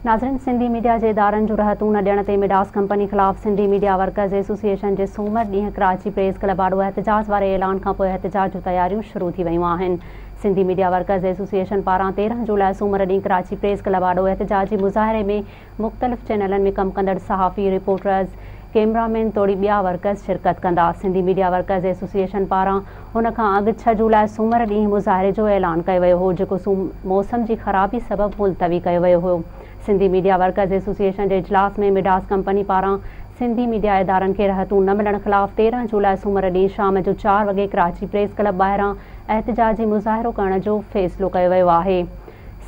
ناظرين سنڌي ميڊيا جي ادارن جون رهتون نه ڏيڻ تي مڊاس ڪمپني خلاف سنڌي ميڊيا ورڪرز ايسوسيئيشن جي سومر ڏينهن ڪراچي پريس ڪلب آڏو احتجاج واري اعلان کانپوء احتجاج جون تياريون شروع ٿي ويون آهن سنڌي ميڊيا ورڪرز ايسوسيئيشن پاران 13 جولاء سومر ڏينهن ڪراچي پريس ڪلب آڏو احتجاجي مظاهري ۾ مختلف چينلن ۾ ڪم ڪندڙ صحافي، رپورٽرز، ڪئميرا مين توڙي ٻيا ورڪرز شرڪت ڪندا. سنڌي ميڊيا ورڪرز ايسوسيئيشن پاران هن کان اڳ ڇهه جولاء سومر ڏينهن مظاهري جو اعلان ڪيو ويو هو جيڪو موسم جي خرابي سبب ملتوي ڪيو ويو هو. سنڌي ميڊيا ورڪرز ايسوسيئيشن جي اجلاس ۾ مڊاس ڪمپني پاران سنڌي ميڊيا ادارن کي رهتون نه ملڻ خلاف 13 جولاء سومر ڏينهن شام جو چار وڳي ڪراچي پريس ڪلب ٻاهران احتجاجي مظاهرو ڪرڻ جو فيصلو ڪيو ويو آهي.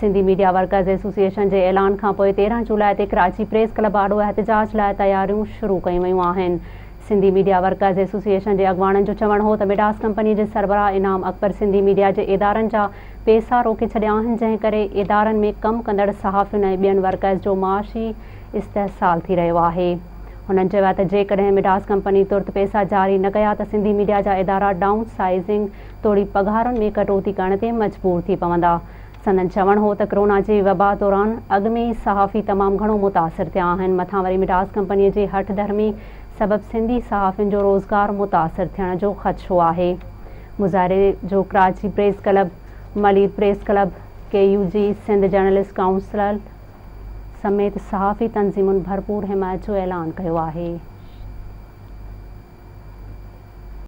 سنڌي ميڊيا ورڪرز ايسوسيئيشن جي اعلان کانپوء 13 جولاء تي ڪراچي پريس ڪلب آڏو احتجاج لاء تياريون شروع ڪيون ويون آهن. سنڌي ميڊيا ورڪرز ايسوسيئيشن جي اڳواڻن جو چوڻ هو ته مڊاس ڪمپني جي سربراهه انعام اڪبر سنڌي ميڊيا جي ادارن جا پيسا روڪي ڇڏيا آهن جنهن ڪري ادارن ۾ ڪم ڪندڙ صحافين ۽ ٻين ورڪرز جو معاشي استحصال ٿي رهيو آهي. هنن چيو آهي ته جيڪڏهن مڊاس ڪمپني ترت پيسا جاري نه ڪيا ته سنڌي ميڊيا جا ادارا ڊائون سائيزنگ توڙي پگهارن ۾ ڪٽوتي ڪرڻ تي مجبور ٿي پوندا. سندن چوڻ هو ته ڪرونا جي وبا دوران اڳ ۾ ئي صحافي تمام گهڻو متاثر ٿيا آهن، مٿان وري مڊاس ڪمپني جي هٺ ڌرمي سبب سنڌي صحافين جو روزگار متاثر ٿيڻ جو خدشو آهي. مظاهري جو Karachi press club, Malir press club, K U J, Sindh journalist council سميت صحافي تنظيمن ڀرپور حمايت جو اعلان ڪيو آهي.